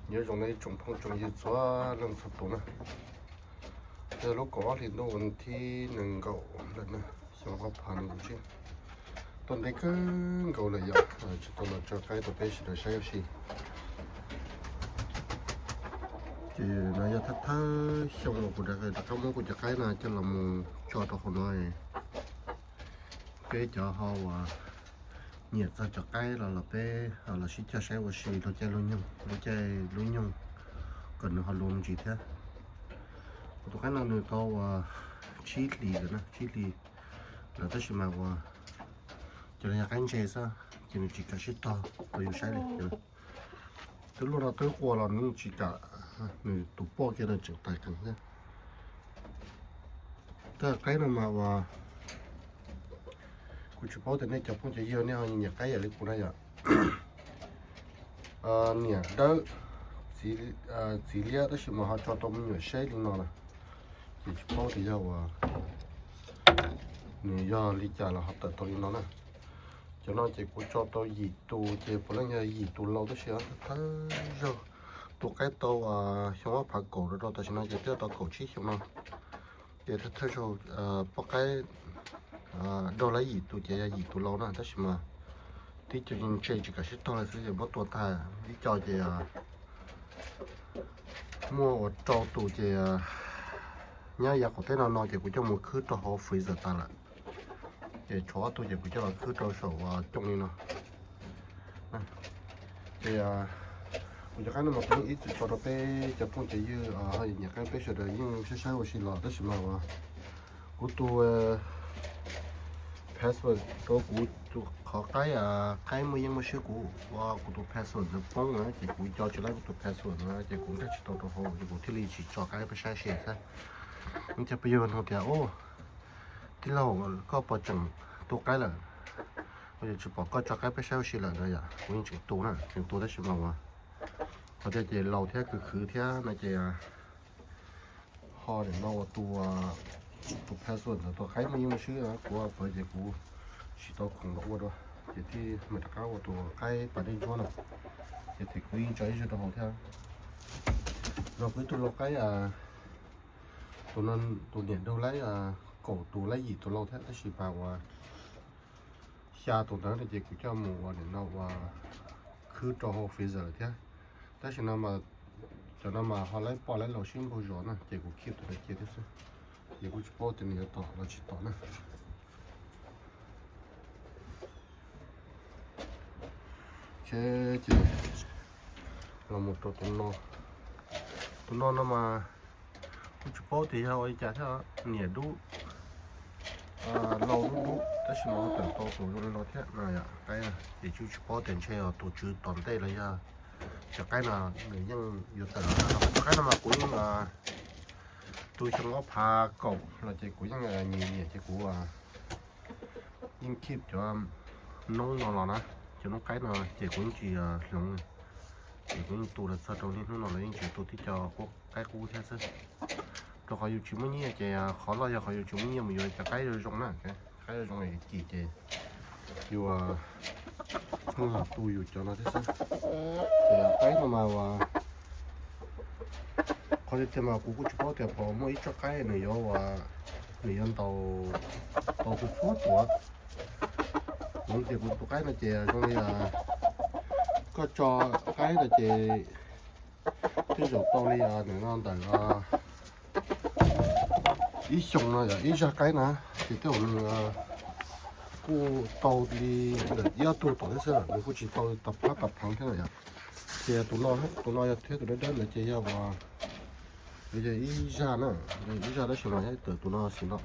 Nyob zoo nej tsoom phooj tsoom ywg txhua leej txhua tus na. Yog lub kaum ob hlis ntuj vas thib nees nkaum lawm na, xyoo ob phav nees nkaum tsib. Tuaj ntev kawg nkaus lawm yom, tsis tau los tso qaib rau peb sawv daws saib ua si. Ces no yog thawj thawj xyoo uas kuv rov qab muab kuv cov qaib no coj los mus tso rau hauv no. Peb cov ho uas nyiam txog cov qaib los los peb los sib cog saib ua si lub caij lub nyoog, lub caij lub nyoog kom nws ho luas me ntsis thiab. Kuv tus qaib no nws tau uas tsib hlis lawm na, tsib hlis lawm tab sis mas uas cov no yog qaib ntse xwb ces nws tsis kam sib tog rau yus saib li. Twb luaj no twb qua los nws tsis kam, nws tus poj kiag no tseem tais qees thiab. Tej qaib no mas uas kuv tsis paub tias nej cov phooj cov ywg nej ho nyiam qaib yam li kuv na yom. Niam dawb txiv liab tab sis mas ho tso tau me nyuam seb li no na. Ces tsis paub tias yog uas nws yog li cas los ho tawm tau li no na. Cov no ces kuv tso tau yim tus ces puav leej yog yim tus laus tab sis thawj zaug tus qaib tau xyoo ob phav kaum rau rau tam sim no ces twb tau kaum tsib xyoo no. Ces thawj zaug poj qaib daug laib yim tus ces yog yim tus laus na tab sis mas tib co yeej ntse tsis kam sib tog li xwb ces muab tua tag ib co ces muaj ua rau tus ces nyob yav qaum teb no no ces kuv coj mus khwb rau hauv freezer tas lawm. Ces tshuav ob tug ces kuv coj los khwb rau saum cooj li no. Ces kuv cov qaib no mas kuv yeej ib txwm tso rau peb cov phooj cov ywg ho nyiam qaib peb sawv daws yeej saib saib ua si los tab sis mas uas kuv tus password rau kuv tus qhov qaib, qaib muaj yeeb muaj swb kuv ua kuv tus password ntawd poob na ces kuv nco tsis laib kuv tus password na ces kuv nkag tsis tau rau hauv ces kuv thiaj li tsis tso qaib peb saib xwb. Ib co peb yog no tias, tij laug, koj puas tseem tu qaib lawm? Kuv yeej tsis pom koj tso qaib peb saib ua si lawm no yom. Kuv yeej tseem tu na, tseem tu tab sis mas uas qhov tias ces laus thiab khwv khwv thiab no ces ho nim no ua tus, tus password ntawd tus qaib muaj yeeb muaj swb kuv pov ces kuv tsis tau khoom los ua dua ces thiaj mam rov qab ua tus qaib pas dej ntsuab no. Ces kuv yeej tso ib zaug rau hauv thiab. Los kuv ib tug lau qaib, tus niam daug laib kaum tus laib yim tus laus thiab tab sis mas uas xya tus ntawd no ces kuv coj mus ua nim no ua khwb rau hauv freezer lawm thiab. Tab sis no mas cov no mas ho laib poj laib laus sib npaug zos na ces kuv keep tus ntawd cia thiab xwb. Ces kuj tsis paub tias nws yuav tom los tsis tom na. Ces los mus rau tus no, tus no no mas kuj tsis paub tias yog ua li cas thiab, niam dub laus dub dub tab sis mas ho tawm tau tus zoo li no thiab no yom. Qaib ces kuj tsis paub tias ntshe yog tus tswv tom ntej los yog cov qaib no nws yeej yuav tawm. Cov qaib no mas kuv yeej tu xyoo ob phav kaum los ces kuv yeej nyiam nyiam ces kuv yeej keep cov noob no los na, cov noob qaib no ces kuv yeej tsis hloov, ces kuv yeej tu los txog rau niaj hnub no los yeej tseem tu tib co qaib qub thiab xwb. Rau qhov yus tsis muaj nyiaj ces qhov loj yog qhov yus tsis muaj nyiaj mus yuav cov qaib zoo zoo na, qaib zoo zoo cim ces yus mus tu yus cov no thiab xwb. Ces qaib no mas uas qhov tiag tiag mas kuv kuj tsis paub tias puas muaj ib tsob qaib nws yuav uas nws yuav ntaus tau txhua txhua tus. Kuv tias kuv tus qaib no ces zoo li koj tso qaib no ces tej zaum tau li nim no ntawm ib xyoo no yog ib zaj qaib na, ces tej zaum nws kuj tau li ntawm ib ob tug tom thiab xwb, nws kuj tsis tau tas phab tas pheev thiab na yom. Ces tus no, tus no yog thiab tus dawb dawb ntawd ces yog uas yog ib zaj na, ib zaj tab sis mas yog tawm tus no xwb no.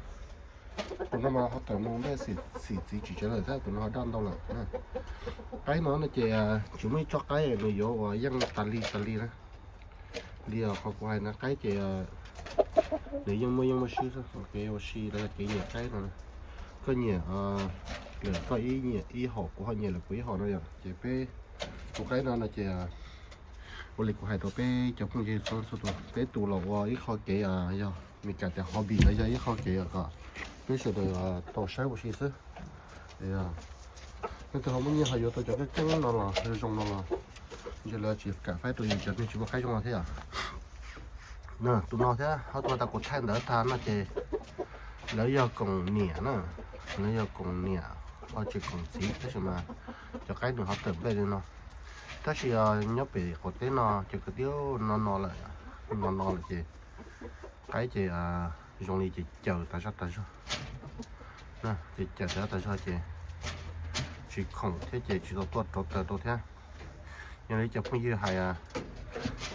Tus no mas ho tawm mus npej xim txiv tsis tsev lawm thiab tus no ho daj ntau lawm. Qaib no no ces tsis muaj ib tsob qaib nws yuav uas yeej tas li tas li na. Li qhov kuv hais na qaib ces nws yeej muaj yeej muaj swb xwb, kev ua si los yog kev nyiam qaib no. Koj nyiam lawm koj ib nyiam ib hom kuv ho nyiam lawm kuv ib hom no yom. Ces peb tus qaib no no ces ua li kuv hais rau peb cov phooj ywg txhua txhua tus, peb tu los ua ib qho kev yog Meskas tias hobby los yog ib qho kev kom peb sawv daws tau saib ua si xwb. Leej twg ho muaj nyiaj ho yuav tau cov keeb keeb no los zoo zoo no los Ntshe lawv tsis kam faib rau yus cov neeg tsis muaj qaib zoo no thiab yom. Tus no thiab ho tus tau kuv thaij ntawd tag no ces lawv yog koom niam na, lawv yog koom niam ho tsis koom txiv tab sis mas cov qaib nws ho tawm nplej li no. Tab sis nyob pem qaum teb no ces kwv tij no no lawm, no no lawm ces qaib ces zoo li ces caws tas zog tas zog, ces caws tas zog tas zog ces tsis khoom thiab ces tsis tau tuaj rauv taws rau thiab. Yog li cov phooj ywg hais,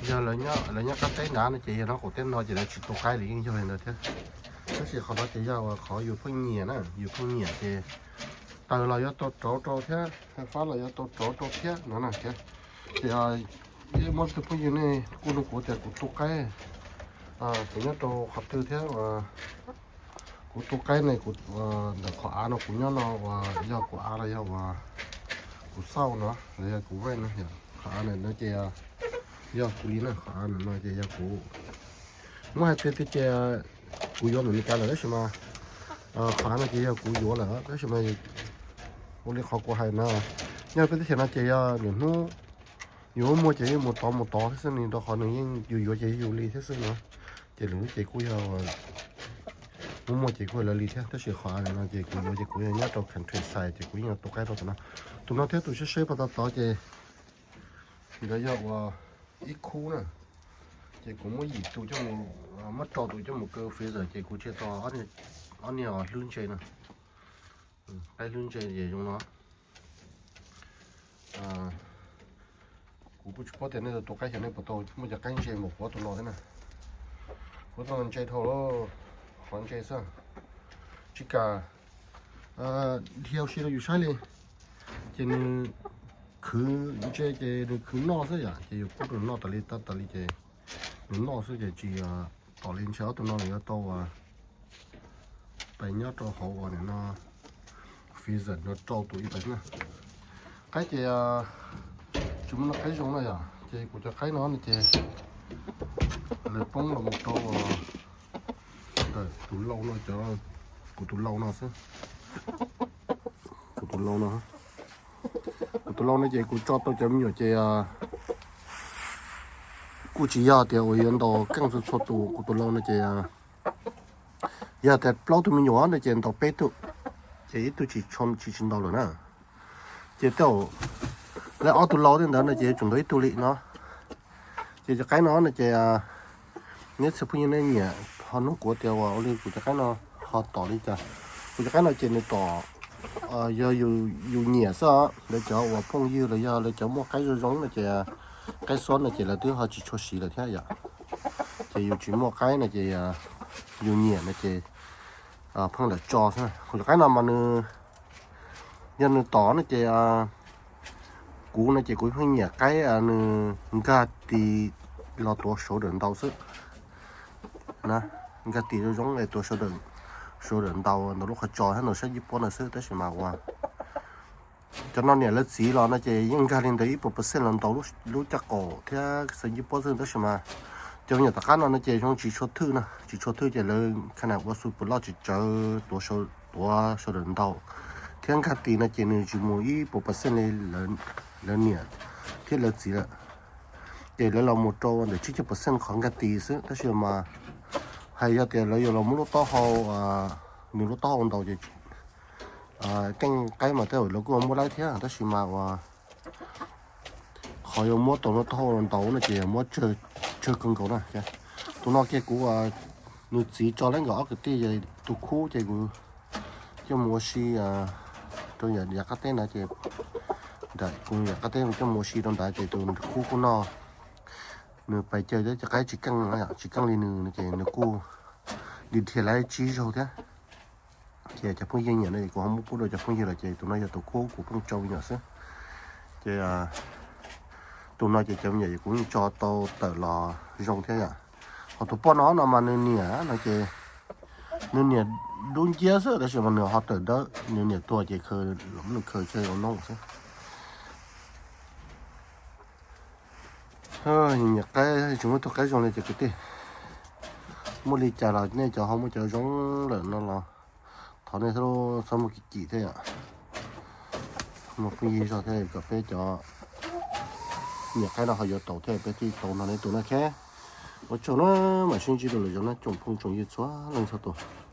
yog lawv nyob qab teb nrad no ces yog nyob qaum teb no ces lawv tsis tu qaib li yeej yog li ntawd thiab. Tab sis qhov no ces yog uas qhov yus pheej nyiam na, yus pheej nyiam ces taws los yuav tau rauv rau thiab, fab los yuav tau rauv rau thiab no na. Ces muaj tus phooj ywg nej kuj nug kuv tias kuv tu qaib, kuv nyob rau qhov twg thiab, kuv tu qaib ne, ntawm qhov av no kuv nyob no uas yog kuv av los yog uas kuv xauj no los yog kuv vej no, qhov av no ces yog kuv li na, qhov av no ces yog kuv. Muab hais tiag tiag ces kuv yuav mus Meskas lawm tab sis mas qhov av no ces yog kuv yuav lawm tab sis mas ua li qhov kuv hais na, nyob peb teb chaws no ces yog lwm hnub yus muaj ces yeej mus tod mus tod thiab xwb, nws rau qhov nws yeej yus yuav ces yus li thiab xwb no. Ces lwm hnub ces kuj yog muaj muaj ces kuj lawv li thiab tab sis qhov av no ces kuv yuav ces kuv yog nyob rau countryside ces kuv yeej yuav tu qaib rau tus no. Tus no thiab tus seb seb puas tau tod ces nkawd yog uas ib khub na, ces kuv muab yim tus coj mus, muab rau tus coj mus kaw freezer ces kuv tseg tau ob niag hlwb ntse no, qaib hlwb ntse ces zoo no. Kuv kuj tsis paub tias nej tus qaib xyov nej puas tau muaj cov qaib ntse npaum kuv tus no thiab na. Kuv tus no ntse dhau lawm, qhov ntse xwb, tsis kam dhia ua si rau yus saib li. Ces nws khwv ntse ces nws khwv noj xwb yom, ces yus pub rau nws noj tas li tas li ces nws noj xwb ces tsis tom li. Ntshe ob tug no nws yuav tau pais nyob rau hauv uas nim no freezer no rau tus ib pais na. Qaib ces tsis muaj qaib zoo na yom, ces kuv cov qaib no no ces lawv poob los mus rau ntawm tus lau no, cov, kuv tus lau no xwb. Kuv tus lau no, kuv tus lau no ces kuv tso tau cov me nyuam ces kuj tsis yog tias uas yuav ntaus keej txhua txhua tus. Kuv tus lau no ces yog tias plaub tug me nyuam no ces ntaus peb tug, ces ib tug tsis tsis tsis ntaus lawm na. Ces tej zaum lawv ob tug lau tej ntawd no ces yuav tsum ntaus ib tug li no. Ces cov qaib no no ces neb txhua phooj ywg nej nyiam ho nug kuv tias uas ua li kuv cov qaib no ho tom li cas. Kuv cov qaib no ces nws tom yog yus nyiam xwb os. Lawv cov uas phooj ywg los yog lawv cov muaj qaib zoo zoo no ces qaib xob no ces lawv twb ho tsis tshua siv lawm thiab yom. Ces yus tsis muaj qaib no ces yus nyiam no ces pheej lam tso xwb. Kuv cov qaib no mas nws, yog nws tom no ces kuv no ces kuv pheej nyiam qaib nws nkag tis los tuav saum dawm ntau xwb. Nkag tis zoo zoo es tuav saum dawm ntau, ntau lub qhov tsos thiab ntau sab yib puab ntawd xwb tab sis mas uas cov no niam lawv txiv los no ces yeej nkag li ntawd ib puas percent los ntau lub caj qaum thiab xab yib puab xwb tab sis mas cov me nyuam tom qab no no ces zoo tsis tshua thwj na, tsis tshua thwj ces lawv kha nas ua xu pw loj tsis tsawv tuav saum dawm ntau thiab nkag tis no ces nws tsis mus ib puas percent li lawv niam thiab lawv txiv lawm. Ces lawv los mus rau ntawm tsib caug percent qhov nkag tis xwb tab sis mas hais yog tias lawv yuav los muab lub taub hau, nws lub taub hau ntau ces keej qaib mas tej zaum lawv kuj muab laib thiab tab sis mas uas qhov yuav muab tau lub taub hau ntau no ces yog muab tsawg kawg nkaus na. Tus no kiag kuv, nws txiv tso lawv nkawd ob kwv tij, tus khub ces kuv coj mus ua si rau yav qab teb na ces, kuv yav qab teb kuv coj mus ua si rau ntawd ces tus khub kuj noj, nws pais caw cov qaib tsis keej, tsis keej li nws no ces nws kuj dhia dhia lawv tsib zaug thiab. Ces cov phooj ywg nyiam no es kuv ho muab pub rau cov phooj ywg lawm ces tus no yog tus khub kuv pheej tso me nyuam xwb. Ces tus no ces cov me nyuam kuv yeej tso tau tawm los zoo thiab yom. Ho tus poj no no mas nws niam no ces nws niam dub nciab xwb tab sis mas nws ho tawm dawb, nws niam tuag ces khaws los muab nws khaws tseg ua noob xwb. Nyiam qaib tsis muaj tus qaib zoo li ces kwv tij, muaj li cas los nej cov ho muaj cov zoo lawm no los thov nej txhob muaj kim kim thiab yom. Muaj phooj ywg zog thiab kom peb cov Niam qaib no ho yuav tau thiab, peb thiaj tau nrog nej tus na, ok. Ua tsaug na, mam sib ntsib dua lwm zaus na tsoom phooj tsoom ywg txhua leej txhua tus.